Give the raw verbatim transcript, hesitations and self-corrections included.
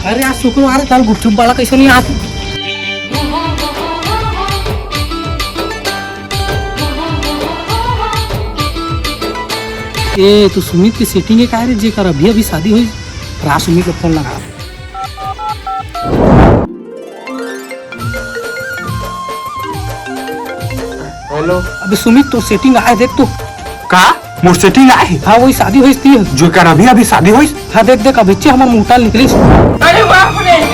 अरे, आज शुक्रवार हे, काल गुपचुप वाला कइसे नइ आत? ए, तो सुमित के setting हे काय रे, जेकर अभी-अभी शादी होइस? रा सुमित ला phone लगा। Hello। अबे सुमित, तोर setting आय, देख तो। का? मोर setting आय हे? हाँ, वही शादी होइस ती। जेकर अभी-अभी शादी होइस? हाँ, देख, देख, अभिच्चे हमर मुंह ले निकलिस। अरे बाप रे!